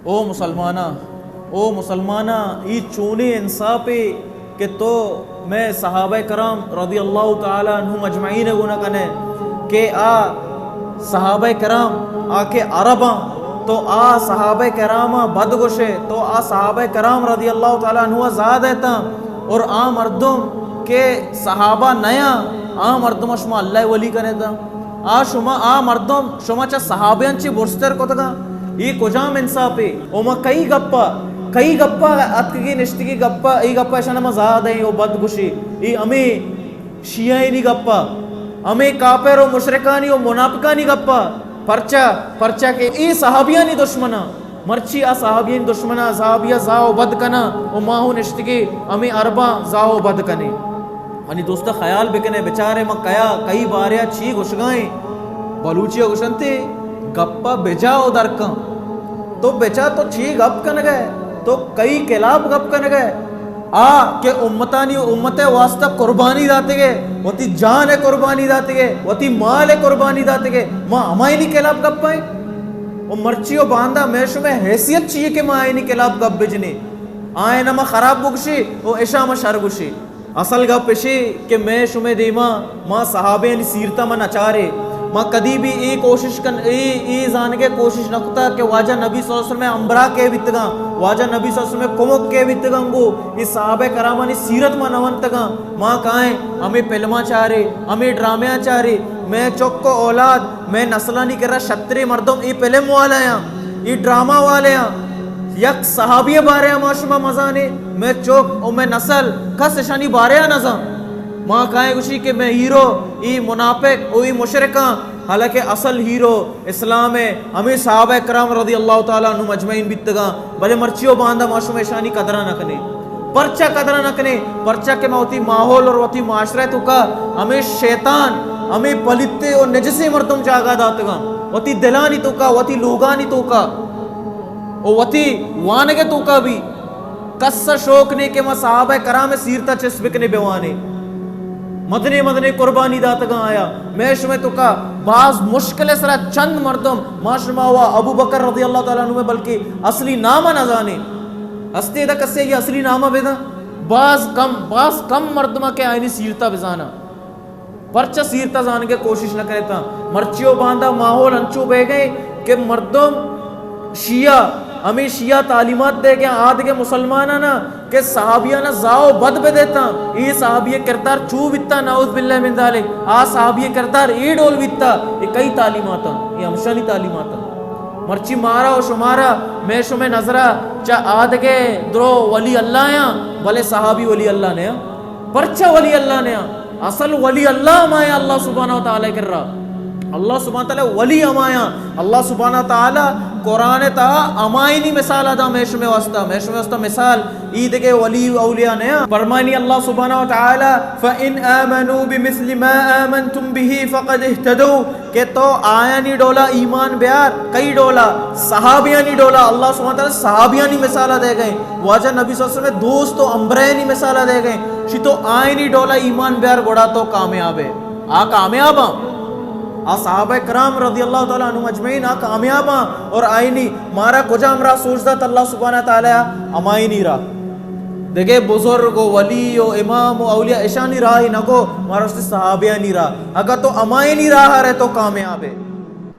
او مسلماناں، او مسلماناں، ای چونیں انصافے کہ تو مئے صحابہ کرام رضی اللہ تعالی عنہم اجمعین ء گون ء کن ئے کہ آ صحابہ کرام آ کہ عرباں، تو آ صحابہ کراماں بد گوش ئے، تو آ صحابہ کرام رضی اللہ تعالی عنہ ء زاہ دئے تاں، اور آ مردم کہ صحابہ نیاں، آ مردم شما اللہ ء ولی کن ئے تاں۔ آ شما، آ مردم شما چہ صحابیاں چی برزتر کتگاں؟ اے کجام انصافے؟ او ما کئی گپا، کئی گپا اتکگی نشتگی گپا، اے گپا اشاں ما زاہ دئیں او بد گوشی۔ اے ہمے شیعہانی گپا، ہمے کافر و مشرکانی و منافقانی گپا۔ پرچا؟ پرچا کہ اے صحابیانی دشمناں۔ مرچی آ صحابیانی دشمناں، صحابیاں زاہ و بد کناں و ما ہوں نشتگی ہمے عرباں زاہ و بد کنیں۔ منی دوست، خیال بکنے، بچارے من کیا، کئی باریا چی گوشگائیں۔ بلوچی ء گوشنتے، گپا بجا و درکن۔ تو بچا، تو چی گپ کنگئے؟ تو کئی خلاف گپ کنگئے؟ آ کہ امتانی و امت ء واسطہ قربانی داتگے، وتی جان ء قربانی داتگے، وتی مال ء قربانی داتگے، ما ہمایانی خلاف گپ ء؟ و مرچی و باندا مئے شمئے حیثیت چی کہ ما آیانی خلاف گپ بجنیں؟ آیانا ما خراب بگشی و اشاں ما شر گوشی۔ اصل گپ اشی کہ مئے شمئے دیما ما صحابیانی سیرتا ما نچارے۔ ما کدی بھی اے کوشش کن، اے، اے زانگے کوشش نہ کتا کہ واجہ نبی صلی اللہ علیہ وسلم ہمراہ کے بیتگاں، واجہ نبی صلی اللہ علیہ وسلم کمک کے بیتگاں، گو اے صحابہ کرامانی سیرت ما نہ ونتگاں۔ ما کائیں ہمیں فلماں چارے، ہمیں ڈرامیاں چارے، مئے چک و اولاد، مئے نسلانی کرا شترے مردم اے فلم والایاں، اے ڈرامہ والایاں۔ یک صحابی بارے ما شما مزانے، مئے چک و مئے نسل کس اشانی بارے نزان۔ ما کائیں گوشی کہ مئے ہیرو ای منافق و ای مشرکاں، حالانکہ اصل ہیرو اسلام ء ہمیں صحابہ کرام رضی اللہ تعالی عنہم اجمعین بیتگاں، بلے مرچی و باندا ما شما اشانی قدرہ نہ کنیں۔ پرچا قدرہ نہ کنیں؟ پرچا کہ ما وتی ماحول اور وتی معاشرہ توکا ہمیں شیطان، ہمیں پلیتے و نجسیں مردم جاگہ داتگاں، وتی دلانی توکا، وتی لوگانی توکا و وتی وانگ توکا بھی۔ کس ء شوق نے کہ ما صحابہ کرام سیرتا چست بکنے بوانے۔ مدنے مدنے قربانی داتگاں آیا۔ مئے شمئے توکا باز مشکل سرا چند مردم، ما شما و ابو بکر رضی اللہ تعالی عنہ بلکہ اصلی نام نہ زانے۔ ہستے دا کسے یہ اصلی نام بدا؟ باز کم، باز کم مردمہ کہ آئینی سیرتا بزانا۔ پرچا سیرتا زانگے کوشش نہ کرے تاں؟ مرچی و باندا ماحول انچو بہ گئے کہ مردم شیعہ، ہمیں شیعہ تعلیمات دے گیا آدگے مسلمانانا کہ صحابیانا زاو بد بہ دیتاں، اے صحابی کردار چو بیتا، نعوذ باللہ من ذالک، آ صحابی کردار اے ڈول بیتا۔ اے کئی تعلیماتاں؟ اے ہمشانی تعلیماتاں۔ مرچی مارا و شمارا، مئے شمئے نظرا چا آدگے درو ولی اللہ یاں، بلے صحابی ولی اللہ نیاں۔ پرچا ولی اللہ نیاں؟ اصل ولی اللہ ہمایا اللہ سبحانہ و تعالی کرا۔ اللہ سبحانہ و تعالی ولی ہمایا۔ اللہ سبحانہ و تعالی قرآن تہا ہمائنی مثال ادا مئے شمئے واسطہ، مئے شمئے واسطہ مثال ای دگے ولی اولیاء نیاں۔ فرمانی اللہ سبحانہ و تعالی، فَإِنْ آمَنُوا بِمِثْلِ مَا آمَنْتُمْ بِهِ فَقَدِ اهْتَدَوْا، کہ تو آیانی ڈولا ایمان بیار۔ کئی ڈولا؟ صحابیانی ڈولا۔ اللہ سبحانہ وتعالی صحابیانی مثال دے گئے، واجہ نبی صلی اللہ علیہ وسلم دوست و ہمبرہانی مثال دے گئے۔ شی تو آیانی ڈولا ایمان بیار، گڑا تو کامیاب ہے۔ آ کامیاب ہاں۔ آ صحابہ کرام رضی اللہ تعالی عنہم اجمعین آ کامیاب ہاں۔ اور آئینی مارا کجام راہ سوچ دات اللہ سبحانہ وتعالی؟ ہمائنی راہ۔ دگہ بزرگ و ولی و امام و اولیاء اشانی راہ ہی نگو، مارا استے صحابیانی راہ۔ اگر تو ہمائنی راہ رہے تو کامیاب ہے۔